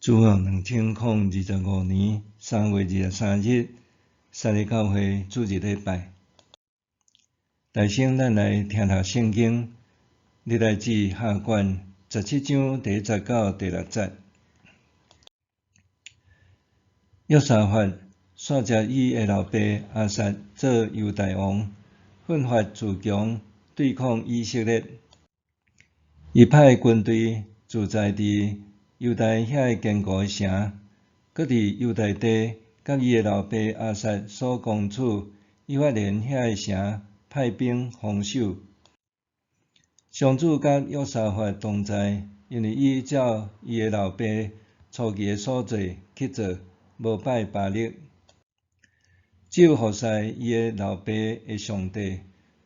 主後2025年3月23日，三日教會主日禮拜。大先咱來聽讀聖經，歷代志下卷17章第1節到第6節。約沙法煞接伊的老爸亞撒做猶大王，奮發自強，對抗以色列。伊派軍隊駐紮佇猶大遐个堅固的城，閣佇猶大地佮伊的老爸亞撒所攻取以法蓮遐个城派兵防守。上主佮約沙法同在，因為伊照伊的老爸初期的所做去做，無拜巴力。只有服侍伊的老爸的上帝，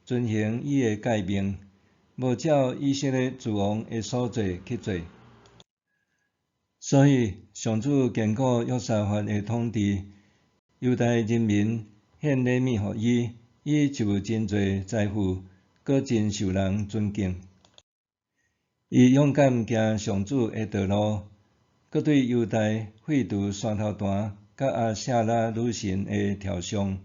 遵行伊的誡命，無照以色列諸王的所做去做。所以，上主堅固約沙法的統治，猶大人民獻禮物予伊，伊就有真濟財富，閣真受人尊敬。伊勇敢行上主的道路，閣對猶大廢除山頭壇佮亞舍拉女神的雕像。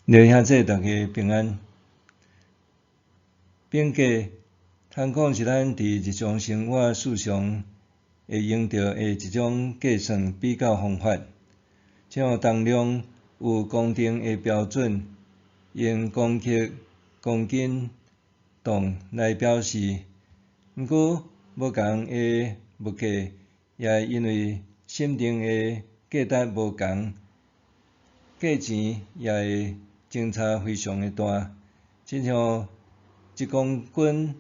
弟兄姊妹大家平安。品價通講是咱佇日常生活時常會用著的一種計算比較方法。像重量有公定的標準，用公克、公斤、磅來表示。毋過無仝的物價也會因為審定的價值無仝，價錢也會相差非常的大。親像1公斤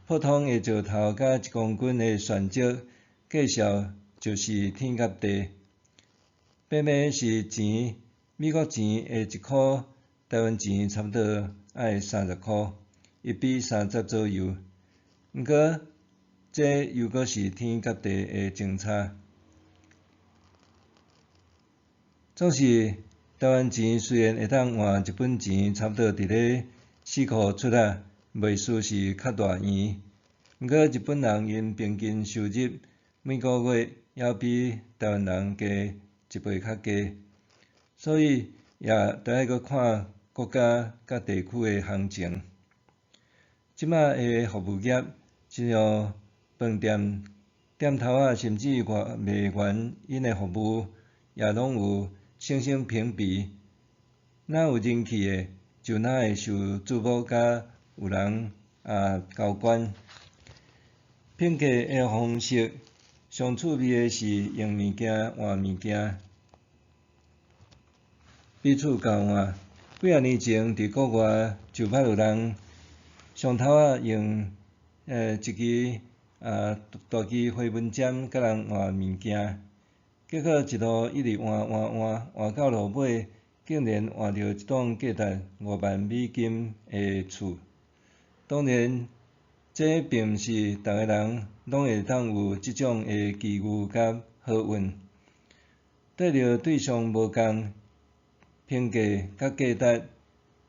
普通的石頭佮1公斤的鑽石，價數就是天佮地。爬馬是錢，美國錢的1箍，台灣錢差不多愛30箍，1比30左右。毋過，這猶閣是天佮地的相差。總是台灣錢雖然會當換日本錢，差不多佇咧4箍出仔，袂輸是較大圓。毋過日本人𪜶平均收入每個月猶比台灣人加一倍較低，所以也著愛閣看國家佮地區的行情。這馬的服務業，親像飯店、店頭仔，甚至外賣員，𪜶的服務也攏有星星評比，若有人氣的，就若會受矚目佮有人啊交關。評價的方式，上趣味的是用物件換物件，彼此交換。幾仔年前，佇國外就捌有人上頭仔用一支啊大支回紋針佮人換物件，結果一路一直換換換，換到落尾，竟然換著一棟價值5萬美金的厝。當然，這並毋是逐个人攏會當有這種的機遇佮好運。綴著對象無仝，評價佮價值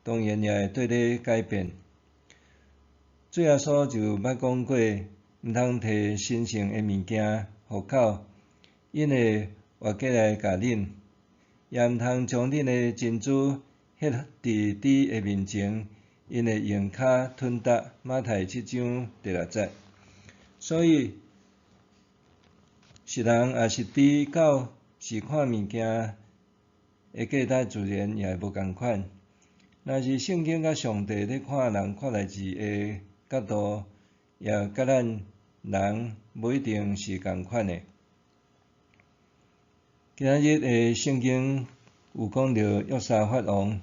當然也會綴咧改變。主耶穌就捌講過，毋通提神聖的物件予狗，𪜶會活過來咬恁；也毋通將恁的珍珠歇佇豬的面前，𪜶會用跤吞踏。馬太7章第6節。所以，是人抑是豬狗是看物件的價值，自然也會無仝款。若是聖經佮上帝咧看人看代誌的角度，也佮咱人無一定是仝款的。今仔日的聖經有講著約沙法王，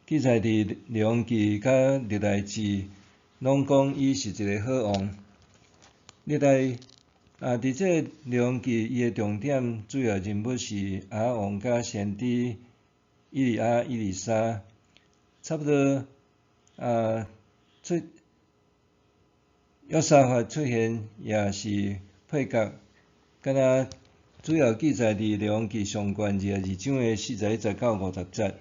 記載佇列王紀佮歷代志，攏講伊是一个好王。歷代啊，佇這列王紀，伊的重點主要人物是亞哈王佮先知以利亞、以利沙，差不多啊出約沙法出現也是配角，敢若主要記載佇列王紀上卷22章的41節到50節，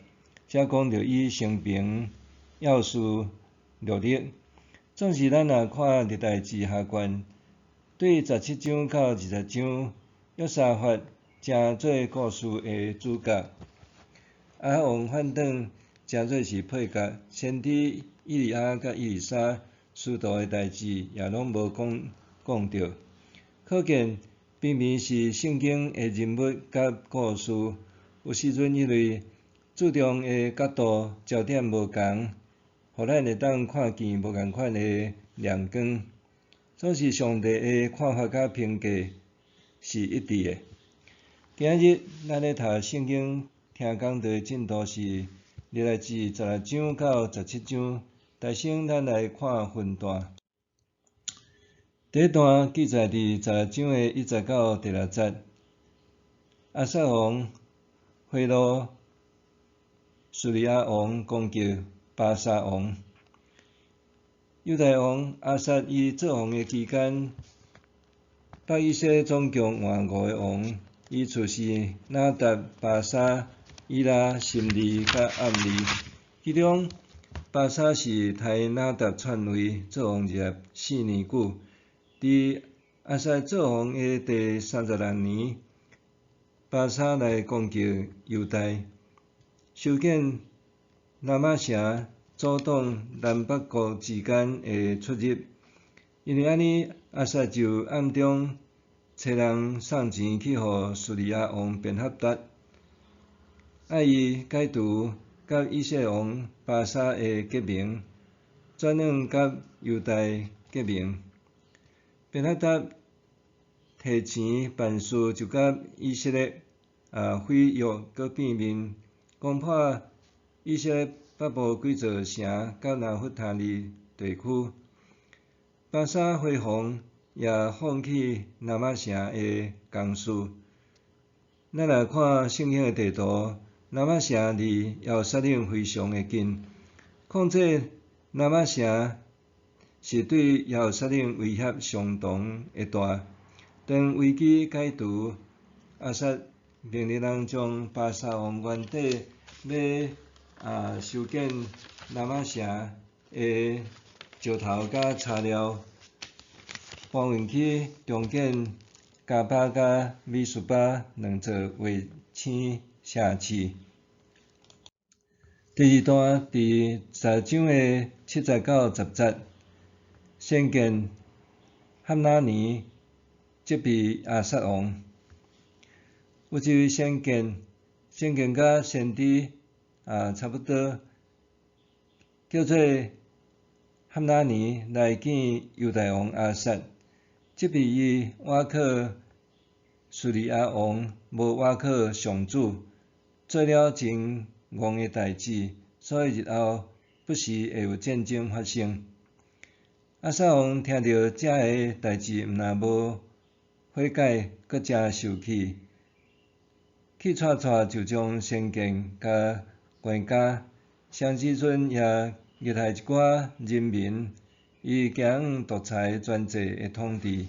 才講著伊生平要事略略。總是咱若看歷代志下卷，對十七章到二十章，約沙法成做故事的主角，亞哈王反轉成做是配角，先知以利亞佮以利沙師徒的代誌也攏無講講著。可見明明是聖經的人物佮故事，有時陣因為注重的角度焦點無仝，予咱會當看見無仝款的亮光。總是上帝的看法佮評價是一致的。今仔日咱咧讀聖經聽講道的進度是歷代志十六章到十七章，首先咱來看分段。第一段記載佇十六章的一節到第六節，亞撒王賄賂敘利亞王攻擊巴沙王。猶大王亞撒伊做王的期間，北以色列總共換五个王，依次是拿答、巴沙、以拉、心利佮暗利。其中，巴沙是刣拿答篡位，做王二十四年久。佇亞撒做王的第三十六年，巴沙來攻擊猶大，修建拉瑪城，阻擋南北國之間的出入。因為按呢，亞撒就暗中差人送錢去予敘利亞王便哈達，愛伊解除佮以色列王巴沙的結盟，轉往佮猶大結盟。便哈達提錢辦事，就佮以色列毀約，閣變面，攻破以色列北部幾座城，佮拿弗他利地區。巴沙回防也放棄拉瑪城的工事。咱來看聖經的地圖，拉瑪城離耶路撒冷非常的近，控制拉瑪城是對耶路撒冷威脅相當的大。當危機解除，亞撒命令人將巴沙王原底欲修建拉瑪城的石頭佮柴料搬運去重建迦巴佮米斯巴兩座衛星城市。第二段佇十章的七節到十節，先見哈拿尼責備亞撒王。有一位先見，先見佮先知差不多，叫做哈拿尼來見猶大王亞撒，責備伊倚靠敘利亞王，無倚靠上主，做了真戇的代誌，所以日後不時會有戰爭發生。亞撒王聽著這个代誌，毋但無悔改，閣誠受氣，氣掣掣就將先見共關監，啥時陣也虐害一寡人民，伊走向獨裁專制的統治。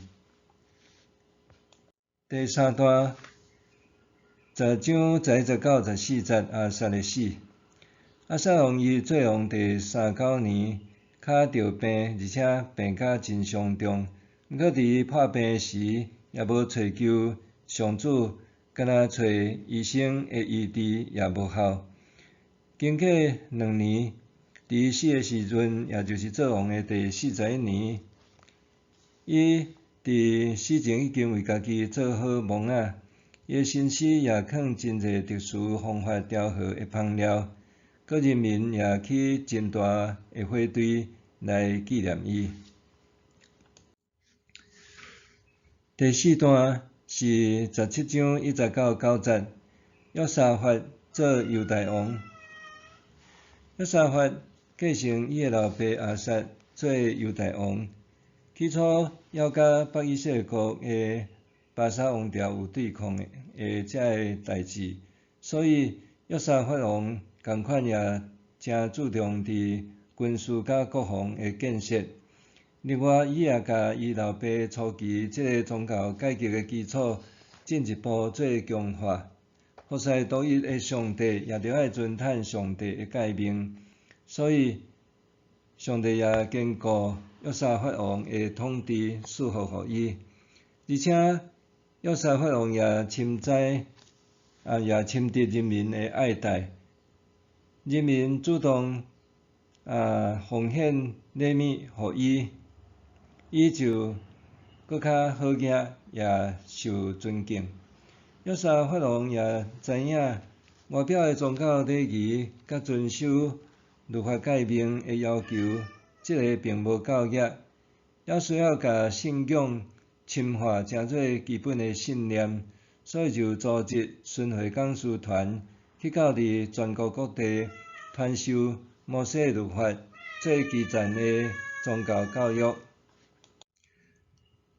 第三段，十章十一節到十四節，亞撒的死。亞撒王伊做王第三九年，跤著病，而且病甲真傷重。毋過佇伊破病時，也無揣求上主，敢若揣醫生的醫治也無效。經過兩年，佇伊死的時陣，也就是做王的第四十一年，伊佇死前已經為家己做好墓仔，伊的身屍也囥真濟特殊方法調和的香料，閣人民也起真大的火堆來紀念伊。第四段是十七章一節到九節，約沙法做猶大王。約沙法繼承伊的老爸亞撒做猶大王。起初猶佮北以色列國的巴沙王朝有對抗的這个代誌，所以約沙法王仝款也誠注重佇軍事佮國防的建設。另外，伊也共伊老爸初期這个宗教改革的基礎進一步做強化。服侍獨一的上帝，也著愛遵趁上帝的誡命，所以上帝也堅固約沙法王的統治，賜福予伊。而且約沙法王也深知，啊也深得人民的愛戴，人民主動奉獻禮物予伊，伊就閣較好額，也受尊敬。約沙法王也知影外表的宗教禮儀佮遵守律法誡命的要求，這个並無夠額，猶需要共信仰深化成做基本的信念，所以就組織巡迴講師團去到佇全國各地傳授摩西律法做基層的宗教教育。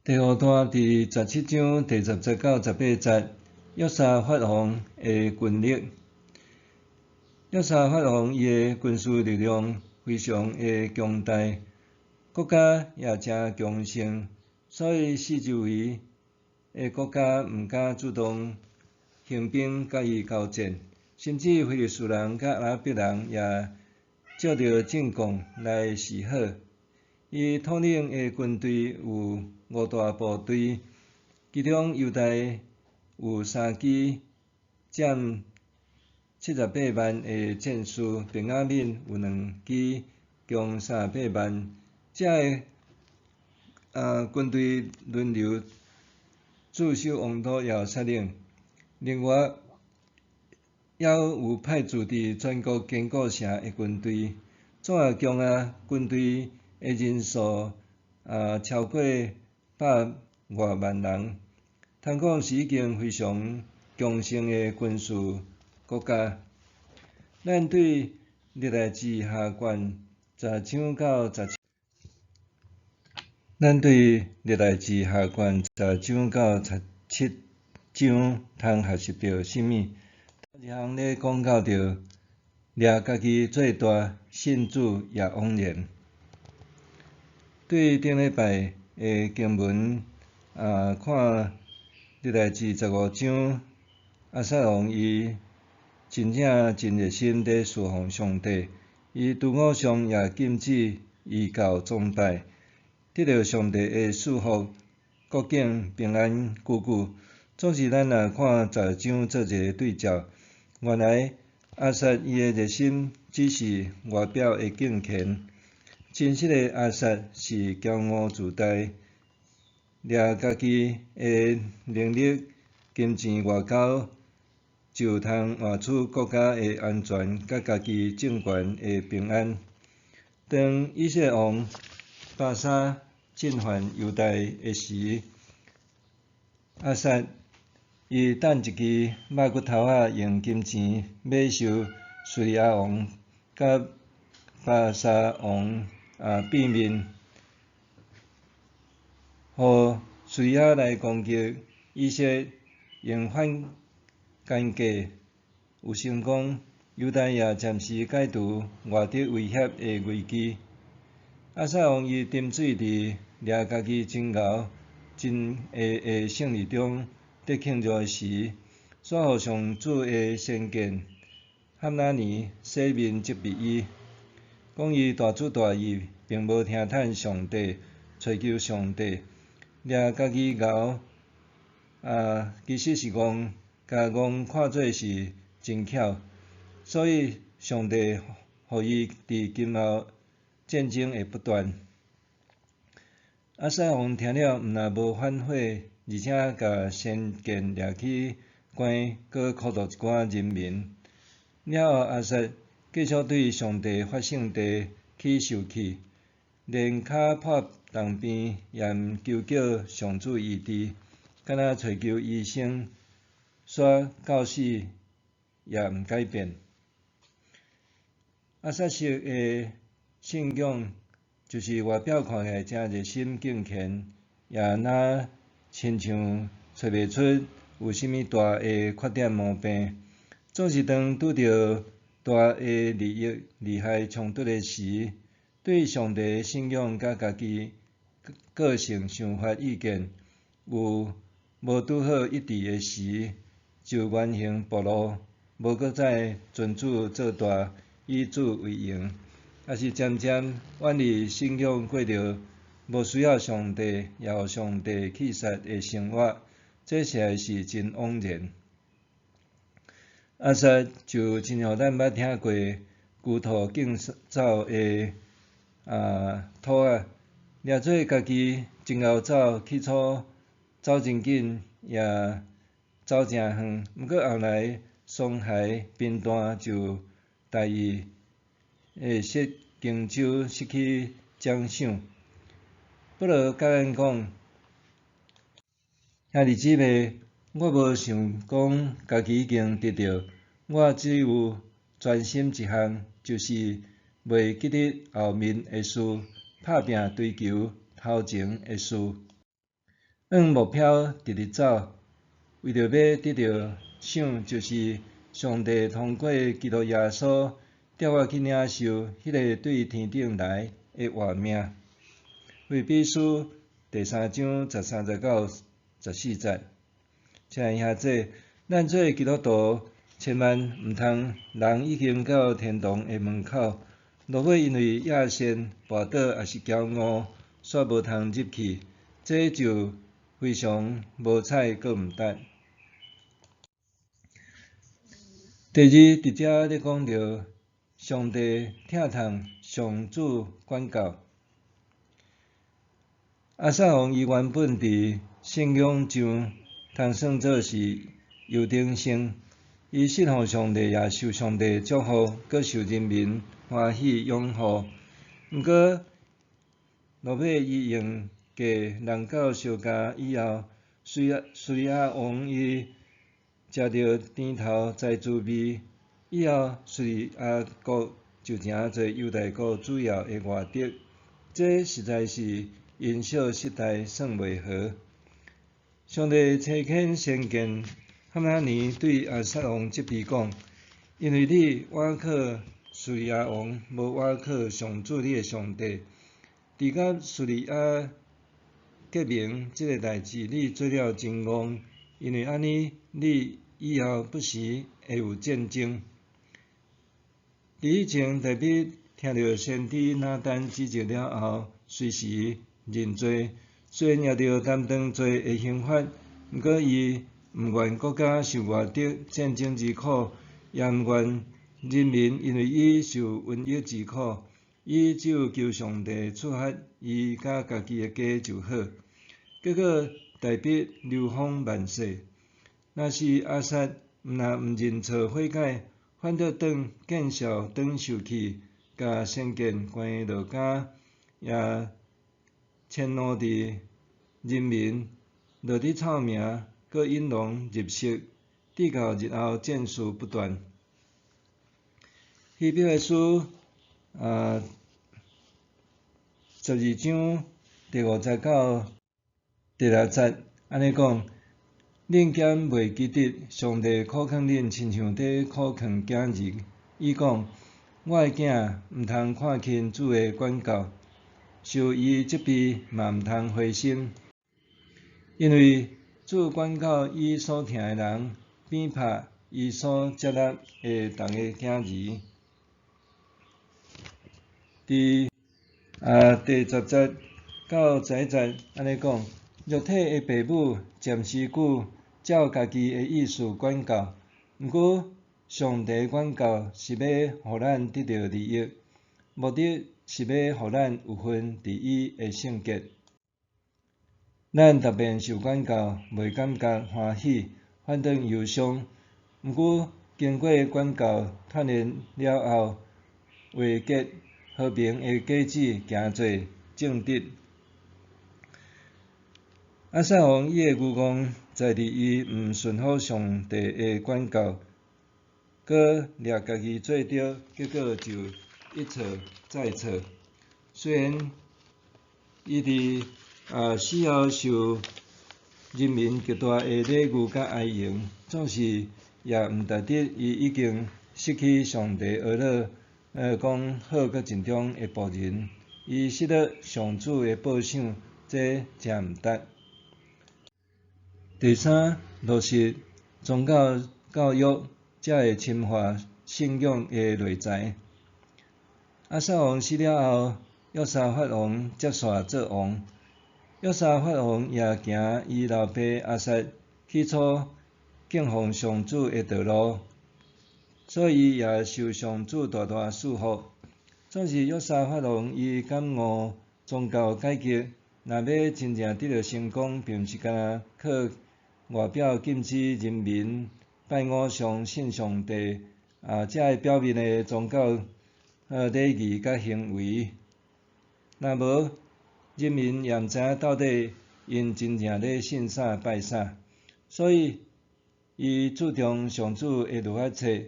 第五段佇17章第10節到18節，約沙法王的軍力。約沙法王伊的軍事力量非常的強大，國家也誠強盛，所以四周圍的國家毋敢主動興兵佮伊交戰，甚至非利士人佮阿拉伯人也借著進貢來示好。伊統領的軍隊有五大部隊，其中猶大有三支佔78萬的戰士，便雅憫有兩支共38萬。這个軍隊輪流駐守王都耶路撒冷，另外猶有派駐佇全國堅固城的軍隊，總合共軍隊的人數超過百外萬人，通講是已經非常強盛的軍事國家。咱對歷代志下卷十章到十七，咱對歷代志下卷十章到十七章通學習著啥物？頭一項咧講到著掠家己做大，信主也枉然。對頂禮拜的經文看歷代志15章，亞撒王伊真正真熱心佇事奉上帝，伊除偶像也禁止異教崇拜，得著上帝的賜福，國境平安久久。總是咱若看十章做一个對照，原來亞撒伊的熱心只是外表的敬虔，真實的亞撒是驕傲自大，掠家己的能力、金錢外交，就通換取國家的安全，佮家己政權的平安。當以色列王巴沙進犯猶大的時，亞撒伊擲一支肉骨頭仔，用金錢買受敘利亞王佮巴沙王變面，予敘利亞來攻擊以色列，用反間計有成功，猶大也暫時解除外敵威脅的危機。亞撒王伊沉醉佇掠家己真𠢕真會的勝利中得慶祝的時，煞予上主的先見哈拿尼洗面責備伊，講伊大主大意，並無聽趁上帝，揣求上帝，掠家己𠢕其實是戇，共戇看做是真巧，所以上帝予伊佇今後戰爭會不斷。亞撒王聽了，毋但無反悔，而且共先見掠去關，閣苦毒一寡人民。了後，亞撒繼續對上帝發聖誓起受氣，連跤破洞邊也毋求叫上主醫治，敢若揣求醫生，煞到死也毋改變。亞撒式的信仰，就是外表看起來誠熱心敬虔，也若親像揣袂出有啥物大的缺點毛病。總是當拄著大的利益利害衝突的時，對上帝的信仰佮家己個性想法意見有無拄好一致的時，就原形畢露，無閣再尊主做大，以主為榮，抑是漸漸遠離信仰，過著無需要上帝，也予上帝棄殺的生活，這實在是真枉然。亞撒就親像咱捌聽過龜兔競走的兔仔，掠做家己真𠢕走，起初走真緊，也走誠遠，毋過後來桑孩貧惰就代伊會失成就，失去獎賞。保羅共咱講：兄弟姊妹，我無想講家己已經得著，我只有專心一項，就是袂記得後面的事，拍拚追求頭前的事，向目標直直走，為著欲得著賞，就是上帝通過基督耶穌召我去領受彼个對天頂來的活命。腓立比書第三章13節到14節。親愛兄弟，咱做基督徒，千萬毋通人已經到天堂的門口，落尾因為野心、跋倒抑是驕傲，煞無通入去，這就非常無彩閣毋值。第二，佇遮咧講著上帝疼痛，上主管教。亞撒王伊原本佇信仰上通算做是優等生，伊信奉上帝，也受上帝祝福，閣受人民歡喜擁護。毋過，落尾伊用計人教相加以後，敘利亞王伊食著甜頭知滋味，以後敘利亞國就成做猶大國主要的外敵。這實在是因小失大，算袂好。上帝差遣先見哈拿尼對亞撒王責備講：因為你倚靠敘利亞王，無倚靠上主你的上帝，佇佮敘利亞結盟這个代誌，你做了真戇，因為按呢，你以後不時會有戰爭。佇以前，大衛聽著先知拿單指責了後，隨時認罪，雖然也著擔當罪的刑罰，毋過伊毋願國家受外敵戰爭之苦，也毋願人民因為伊受瘟疫之苦，伊只有求上帝處罰伊佮家己的家就好。結果大衛流芳萬世。若是亞撒毋但毋認錯悔改，反倒轉見笑轉受氣，共先見關落監，也遷怒佇人民，落得臭名，閣引狼入室，直到日後戰事不斷。希伯來書12章第5節到第6節按呢講：恁敢袂記得上帝苦勸恁，親像佇苦勸囝兒？伊講：我的囝，毋通看輕主的管教，受伊責備嘛毋通灰心，因為主管教伊所疼的人，比拍伊所接納的逐个囝兒。佇第10節到11節按呢講：肉體的父母暫時久照家己的意思管教，毋過上帝管教是欲予咱得著利益，目的是欲予咱有份佇伊的聖潔。咱逐遍受管教，袂感覺歡喜，反轉憂傷。毋過經過管教鍛鍊了後，會結和平的果子，行做正直。亞撒王伊的愚戇，在佇伊毋順服上帝的管教，閣掠家己做著，結果就一錯再錯。雖然伊佇死後受人民極大的禮遇佮哀榮，總是也毋值得伊已經失去上帝呵咾，講好閣盡忠的僕人，伊失落上主的報賞，這誠毋值。第三，落實宗教教育，才會深化信仰的內在。亞撒王死了後，約沙法王接續做王。約沙法王也行伊老爸亞撒起初敬奉上主的道路，所以也受上主大大賜福。總是約沙法王伊感悟宗教改革，若欲真正得著成功，並毋是干焦靠外表禁止人民拜偶像、信上帝啊，這个表面的宗教禮儀佮行為。若無，人民也毋知影到底𪜶真正咧信啥拜啥。所以，伊注重上主的律法冊，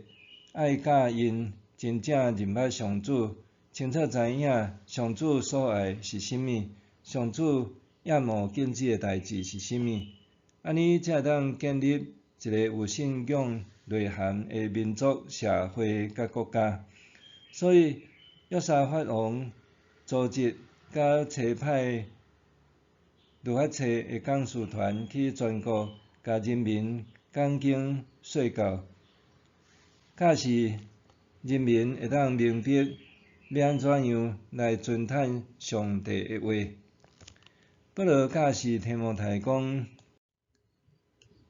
愛教𪜶真正認捌上主，清楚知影上主所愛是啥物，上主厭惡禁止的代誌是啥物，按呢才會當建立一个有信仰內涵的民族、社會佮國家。所以，約沙法王組織佮差派律法冊的講師團去全國，共人民講經說教，教示人民會當明白欲按怎樣來遵趁上帝的話。保羅教示提摩太講，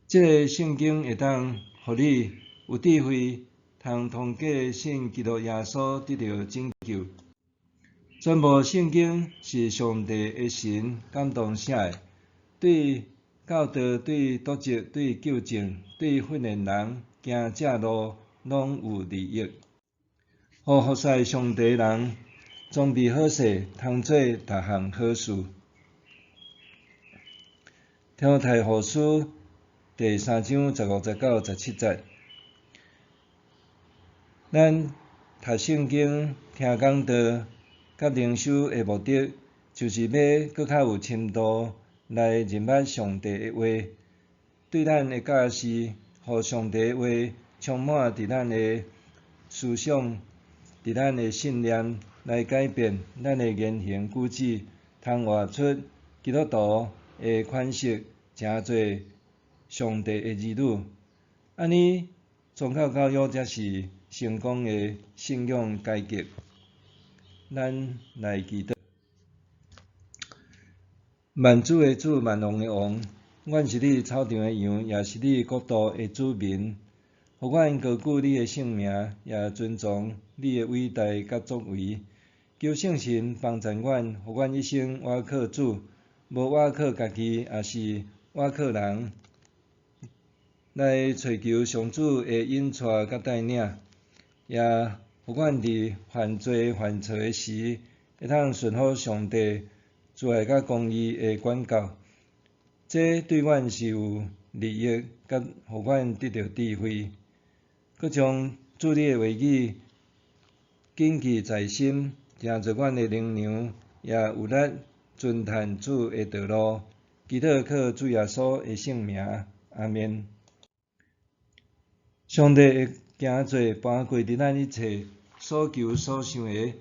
這个聖經會當予你有智慧，通通過信基督耶穌得著拯救。全部聖經是上帝的神感動寫的，對教導、對督責、對糾正、對訓練人行正路，攏有利益。予服侍上帝人裝備好勢，通做逐項好事。提摩太後書第三章15節到17節，咱讀聖經、聽講道、佮靈修的目的，就是欲閣較有深度來認捌上帝的話，對咱的教示，予上帝的話充滿佇咱的思想，佇咱的信念，來改變咱的言行舉止，通活出基督徒的款式，成做上帝的兒女。按呢，宗教教育才是成功的信仰改革。咱來祈禱。萬主的主，萬王的王，阮是你草場的羊，也是你國度的子民。予阮高舉你的聖名，也尊崇你的偉大佮作為。求聖神幫贊阮，予阮一生倚靠主，無倚靠家己，抑是倚靠人，來揣求上主的引帶佮帶領，也予阮佇犯罪犯錯的時，會當順服上帝慈愛佮公義的管教。這對阮是有利益，佮予阮得著智慧。閣將主你的話語謹記在心，成做阮的靈糧，也有力遵趁主的道路。祈禱靠主耶穌的聖名，阿們。上帝會行做搬過佇咱一切所求所想的，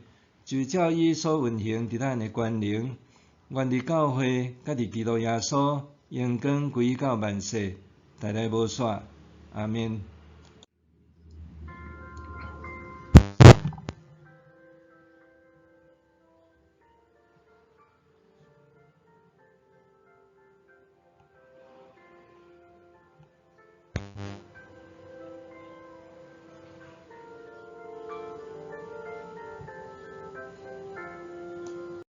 就照伊所運行佇咱的權能。願佇教會佮佇基督耶穌，榮光歸到萬世，代代無煞。阿們。